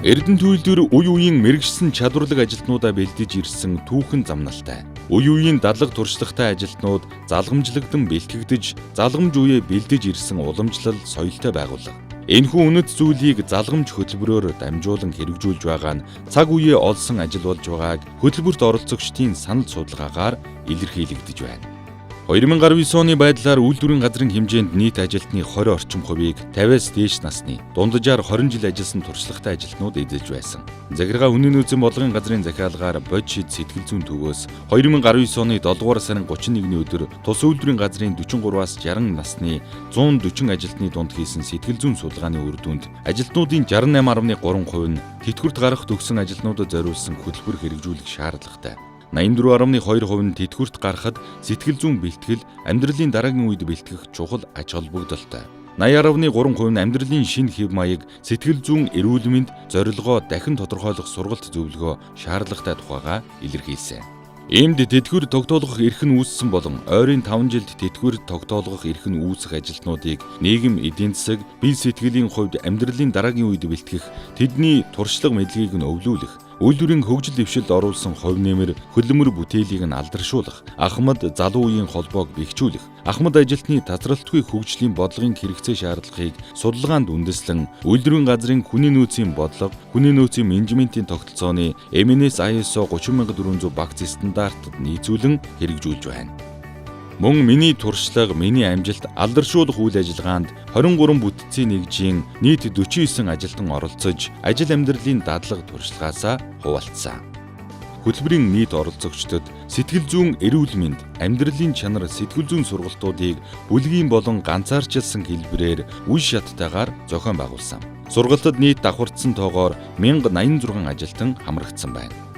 Эрдэнэ үйлдвэр үе үеийн мэргэжсэн чадварлаг ажилтнуудаа бэлдэж ирсэн түүхэн замналтай. Үе үеийн дадлаг туршлагатай ажилтнууд залгамжлагдан бэлтгэгдэж, залгамж үеэ бэлдэж ирсэн уламжлал соёлтой байгууллага. Энэхүү үнэт зүйлийг залгамж хөтөлбөрөөр дамжуулан хэрэгжүүлж байгаа нь цаг үеэ олсон ажил болж байгааг хөтөлбөрт оролцогчдын санал судалгаагаар илэрхийлэгдэж байна. 2019 оны байдлаар үйлдвэрийн газрын хэмжээнд нийт ажилтны 20 орчим хувийг 50-аас дээш насны дунджаар 20 жил ажилласан туршлагатай ажилтнууд эзэлж байсан. Захиргаа хүний нөөцийн бодлогын газрын захиалгаар бодит шид сэтгэл зүйн төвөөс 2019 оны 7 дугаар сарын 31-ний өдөр тус үйлдвэрийн газрын 43-аас 60 насны 140 ажилтны дунд хийсэн сэтгэл зүйн судалгааны үр дүнд ажилтнуудын 68.3% нь тэтгэврт гарах төгсөн ажилтнуудад зориулсан хөтөлбөр хэрэгжүүлэх шаардлагатай. 84.2% нь тэтгэврт гарахад сэтгэл зүйн бэлтгэл амьдралын дараагийн үед бэлтгэх чухал ач холбогдолтой. 80.3% нь амьдралын шинэ хэв маяг, сэтгэл зүйн эрүүл мэнд, зорилгоо дахин тодорхойлох сургалт зөвлөгөө шаардлагатай тухайгаа илэрхийлсэн. Иймд тэтгэвэр тогтоолгох эрх нь үүссэн болон ойрын 5 жилд тэтгэвэр тогтоолгох эрх нь үүсэх ажилтнуудыг нийгэм, эдийн засаг, бие сэтгэлийн хувьд амьдралын дараагийн үед бэлтгэх, тэдний туршлага мэдлэгийг нь өвлүүлэх, үйлдвэрийн хөгжил дэвшилд оруулсан хувь нэмэр, хөдөлмөр бүтээлийг нь алдаршуулах, ахмад залуу үеийн холбоог бэхжүүлэх, ахмад ажилтны тазралтгүй хөгжлийн бодлогын хэрэгцээ шаардлагыг судалгаанд үндэслэн үйлдвэрийн газрын хүний нөөцийн бодлого, хүний нөөцийн менежментийн тогтолцооны MNS ISO 30400 багц стандартад нийцүүлэн хэрэгжүүлж байна. Мөн миний туршлага, миний амжилт алдаршуулах үйл ажиллагаанд 23 бүтцийн нэгжийн нийт 49 ажилтан оролцож, ажил амьдралын дадлага туршлагаасаа хуваалцсан. Хөтөлбөрийн нийт оролцогчдод сэтгэл зүйн эрүүл мэнд, амьдралын чанар, сэтгэл зүйн сургалтуудыг бүлгийн болон ганцаарчилсан хэлбэрээр үе шаттайгаар зохион байгуулсан. Сургалтад нийт давхардсан тоогоор 1086 ажилтан хамрагдсан байна.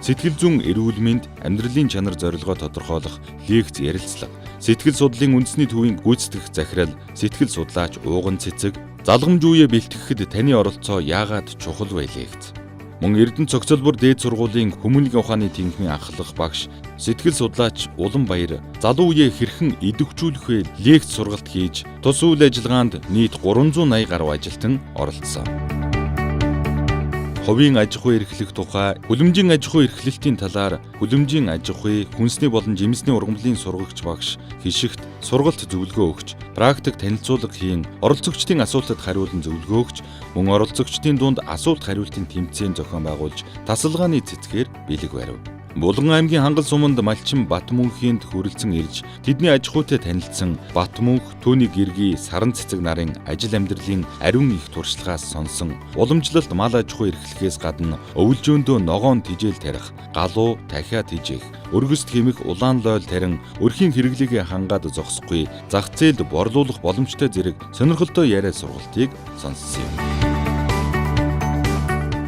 Сэтгэл зүйн эрүүл мэнд, амьдралын чанар зорилгоо тодорхойлох лекц ярилцлага, сэтгэл судлалын үндэсний төвийн гүйцэтгэх захирал, сэтгэл судлаач Ууган Цэцэг, залгамж үеэ бэлтгэхэд таны оролцоо яагаад чухал вэ лекц. Мөн Эрдэнэ Цогцолбор дээд сургуулийн хүмүүнлэгийн ухааны тэнхимийн анхлах багш, сэтгэл судлаач Уланбаяр залуу үеэ хэрхэн идэвхжүүлэх вэ лекц сургалт хийж, тус үйл ажиллагаанд нийт 380 гаруй ажилтан оролцсон. Хувийн аж ахуй эрхлэх тухай, хүлэмжийн аж ахуй эрхлэлтийн талаар хүлэмжийн аж ахуй, хүнсний болон жимсний ургамлын сургагч багш хишигт сургалт зөвлөгөө өгч, практик танилцуулга хийн, оролцогчдын асуултад хариулан зөвлөгөө өгч, мөн оролцогчдын дунд асуулт хариултын тэмцээн зохион байгуулж, тасалгааны цэцгээр бэлэг барив. Булган аймгийн Хангал суманд Малчин Батмөнхийн хүрэлцэн ирж тэдний аж ахуйтай танилцсан Батмөнх, түүний гэргий, саран цэцэг нарын ажил амьдралын ариун их туршлагаас сонсон уламжлалт мал аж ахуй эрхлэхээс гадна өвөлжөөндөө ногоон тижээл тарих, галуу, тахиа тижээх, өргөст хэмэх улаан лойл тарин өрхийн хэрэглээгээ хангаад зогсохгүй зах зээлд борлуулах боломжтой зэрэг сонирхолтой яриа сургалтыг сонссон юм.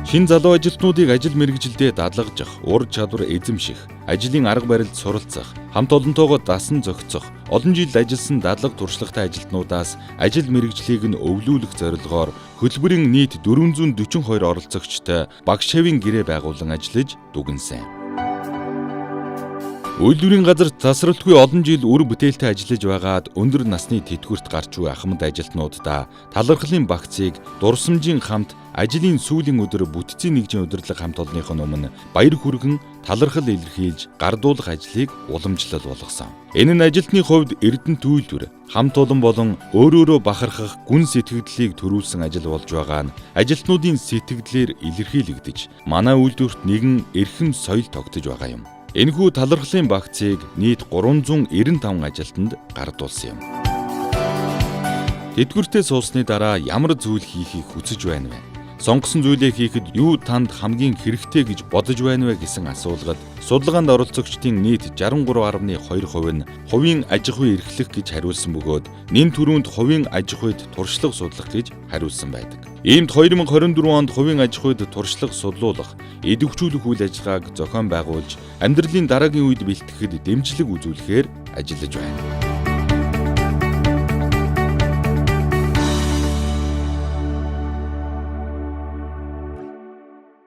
Шинэ залуу ажилтнуудыг ажил мэргэжилдээ дадлагжих, ур чадвар эзэмших, ажлын арга барилд суралцах, хамт олонтойгоо дасан зохицох, олон жил ажилласан дадлага туршлагатай ажилтнуудаас ажил мэргэжлийг нь өвлүүлэх зорилгоор хөтөлбөрийн нийт 442 оролцогчтой багш шавийн гэрээ байгуулан ажиллаж дүгнэсэн. Үйлдвэрийн газар тасралтгүй олон жил үр бүтээлтэй ажиллаж байгаад өндөр насны тэтгэврт гарч буй ахмад ажилтнуудаа талархлын багцыг дурсамжийн хамт ажлын сүүлийн өдөр бүтцийн нэгжийн удирдлага хамт олонных нь өмнө баяр хүргэн талархал илэрхийлж гардуулах ажлыг уламжлал болгосон. Энэ нь ажилтны хувьд Эрдэнэт үйлдвэр, хамт олон болон өөрөөрөө бахархах гүн сэтгэгдлийг төрүүлсэн ажил болж байгаа нь ажилтнуудын сэтгэгдлээр илэрхийлэгдэж, манай үйлдвэрт нэгэн эрхэм соёл тогтож байгаа юм. Энэхүү талархлын багцыг нийт 395 ажилтнанд гардуулсан юм. Тэтгэвртээ суусны дараа ямар зүйл хийхийг хүсэж байна вэ? Сонгосон зүйлээ хийхэд юу танд хамгийн хэрэгтэй гэж бодож байна вэ гэсэн асуулгад судалгаанд оролцогчдын нийт 63.2% нь хувийн аж ахуй эрхлэх гэж хариулсан бөгөөд нэн түрүүнд хувийн аж ахуйд туршлага судлах гэж хариулсан байдаг. Иймд 2024 онд хувийн аж ахуйд туршлага судлуулах, идэвхжүүлэх үйл ажиллагааг зохион байгуулж, амьдралын дараагийн үед бэлтгэхэд дэмжлэг үзүүлэхээр ажиллаж байна.